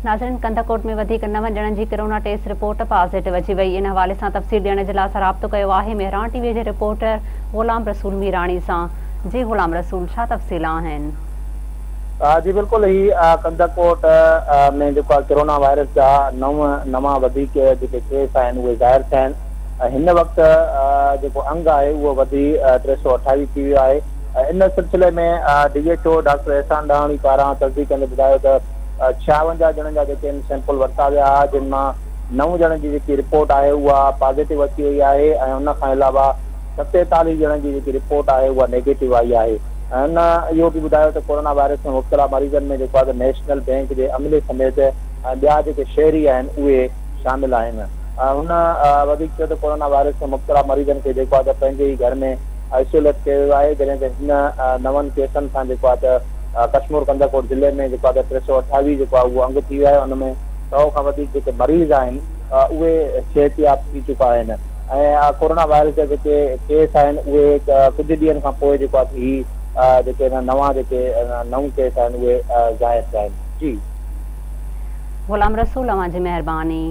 ناظرين ڪنڌڪوٽ ۾ وڌيڪ نون ڄڻن جي ڪرونا ٽيسٽ رپورٽ پازيٽو اچي وئي ان حوالي سان تفصيل ڏيڻ جي لاء اسان رابطو ڪيو آهي مهراڻ ٽي وي جي رپورٽر غلام رسول ميراڻي سان جي غلام رسول ڇا تفصيل آهن. جي بلڪل هي ڪنڌڪوٽ ۾ جيڪو آهي ڪرونا وائرس جا نو نوان وڌيڪ جيڪي ڪيس آهن اهي ظاهر ٿيا آهن هن وقت جيڪو انگ آهي اهو وڌي 328 ٿي ويو آهي ان سلسلي ۾ D H O doctor Ehsan Dahani پاران تصديق ڪندي ٻڌايو ته 56 ڄڻن جا جيڪي آهن سيمپل ورتا ويا ها جن مان نو ڄڻن جي جيڪي رپورٽ آهي اها پازيٽو اچي وئي آهي ۽ ان کان علاوه 47 ڄڻن جي جيڪي رپورٽ آهي اها نيگيٽو آئي آهي ۽ هن اهو به ٻڌايو ته ڪورونا وائرس ۾ مبتلا مريضن ۾ جيڪو آهي ته نيشنل بينڪ جي عملي سميت ۽ ٻيا جيڪي شهري آهن اهي شامل آهن هن وڌيڪ چيو ته ڪورونا وائرس ۾ مبتلا مريضن کي جيڪو آهي ته پنهنجي ئي گهر ۾ آئسوليٽ ڪيو ويو آهي جڏهن ته هن نون ڪيسن سان جيڪو آهي ته ڪشمور ڪنڌڪوٽ ضلعي ۾ جيڪو آهي ته 328 جيڪو آهي اهو انگ ٿي ويو آهي ان ۾ سئو کان وڌيڪ جيڪي مريض آهن اهي صحتياب ٿي چڪا آهن ۽ ڪورونا وائرس جا جيڪي ڪيس آهن اهي ڪجهه ڏينهن کان پوء جيڪو آهي ته هي جيڪي نوان جيڪي نئون ڪيس آهن اهي ظاهر ٿيا آهن جي. غلام رسول اوهان جي مهرباني.